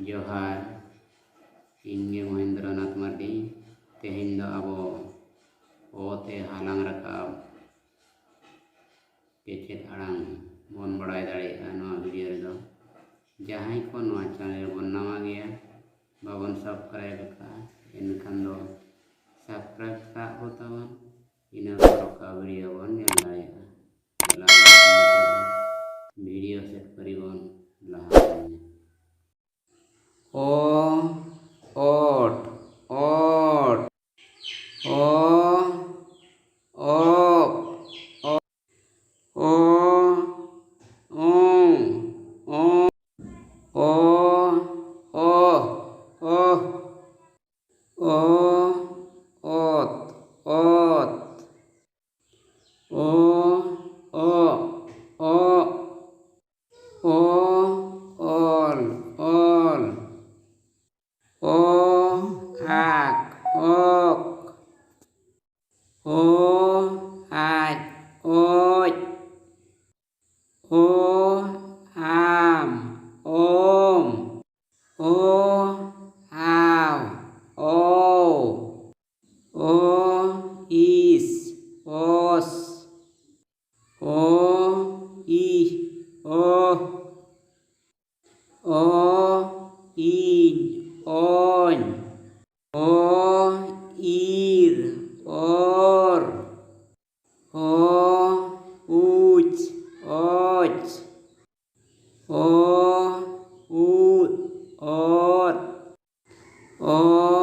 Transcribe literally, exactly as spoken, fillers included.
ᱡᱚᱦᱟᱨ, ᱤᱧ ᱜᱮ ᱢᱚᱦᱮᱱᱫᱨᱚᱱᱟᱛᱷ ᱢᱟᱨᱰᱤ᱾ ᱛᱮᱦᱮᱧ ᱫᱚ ᱟᱵᱚ ᱚ ᱛᱮ ᱦᱟᱞᱟᱝ ᱨᱟᱠᱟᱵ ᱠᱮᱪᱮᱫ ᱟᱲᱟᱝ ᱵᱚᱱ ᱵᱟᱲᱟᱭ ᱫᱟᱲᱮᱭᱟᱜᱼᱟ ᱱᱚᱣᱟ ᱵᱷᱤᱰᱤᱭᱳ ᱨᱮᱫᱚ᱾ ᱡᱟᱦᱟᱸᱭ ᱠᱚ ᱱᱚᱣᱟ ᱪᱮᱱᱮᱞ ᱨᱮᱵᱚᱱ ᱱᱟᱣᱟ ᱜᱮᱭᱟ, ᱵᱟᱵᱚᱱ ᱥᱟᱵᱥᱠᱨᱟᱭᱤᱵ ᱟᱠᱟᱫᱼᱟ, ᱮᱱᱠᱷᱟᱱ ᱫᱚ ᱥᱟᱵᱥᱠᱨᱟᱭᱤᱵ ᱠᱟᱜ ᱵᱚ ᱛᱟᱵᱚᱱ, ᱤᱱᱟᱹ ᱯᱚᱨ ᱚᱠᱟ ᱵᱷᱤᱰᱤᱭᱳ ᱵᱚᱱ ᱧᱮᱞ ᱫᱟᱲᱮᱭᱟᱜᱼᱟ᱾ ᱪᱟᱞᱟᱣ ᱞᱮᱱᱠᱷᱟᱱ ᱱᱤᱛᱚᱜ ᱫᱚ ᱵᱷᱤᱰᱤᱭᱳ ᱥᱮᱫ ᱯᱟᱹᱨᱤ ᱵᱚᱱ ᱞᱟᱦᱟ ᱤᱫᱤᱭᱟ᱾ ᱚ, ᱚᱴ, ᱚᱴ᱾ ᱚ, ᱚᱯ, ᱚ, ᱚ, ᱚᱝ, ᱚ, ᱚ, ᱚ, ᱚ, ᱚ, ᱚᱛ, ᱚᱛ᱾ ᱚ, ᱚ, ᱚ, ᱚ, ᱚᱞ, ᱚᱞ᱾ ᱚ, ᱟᱠ, ᱚᱠ᱾ ᱚ, ᱟᱡ, ᱚᱡ᱾ ᱚ, ᱟᱢ, ᱚᱢ᱾ ᱚ, ᱟᱣ, ᱚᱣ᱾ ᱚ, ᱤᱥ, ᱚᱥ᱾ ᱚ, ᱤᱦ, ᱚᱦ᱾ ᱚ, ᱤᱧ, ᱚᱧ᱾ ᱚ, ᱤᱨ, ᱚᱨ᱾ ᱚ, ᱩᱪ, ᱚᱪ᱾ ᱚ, ᱩᱫ, ᱚᱫ᱾ ᱚ,